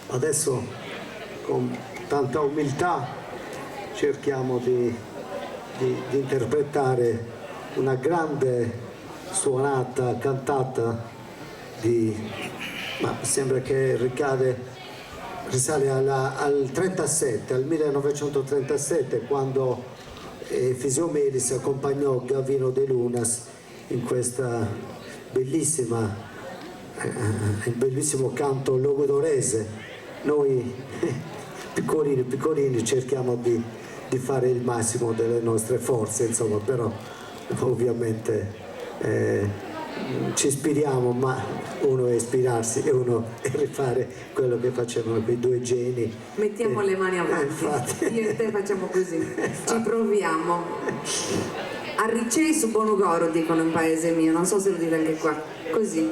Adesso con tanta umiltà cerchiamo di di di interpretare una grande suonata, cantata di ma sembra che ricade risale alla al 37, al 1937 quando Efisio Melis accompagnò Gavino Delunas in questa bellissima bellissimo canto logudorese, noi piccolini piccolini cerchiamo di di fare il massimo delle nostre forze insomma però ovviamente ci ispiriamo ma uno è ispirarsi e uno è rifare quello che facevano quei due geni. Mettiamo le mani avanti, io e te facciamo così, ci proviamo. Arricei su bonu coro dicono in paese mio, non so se lo dite anche qua, così.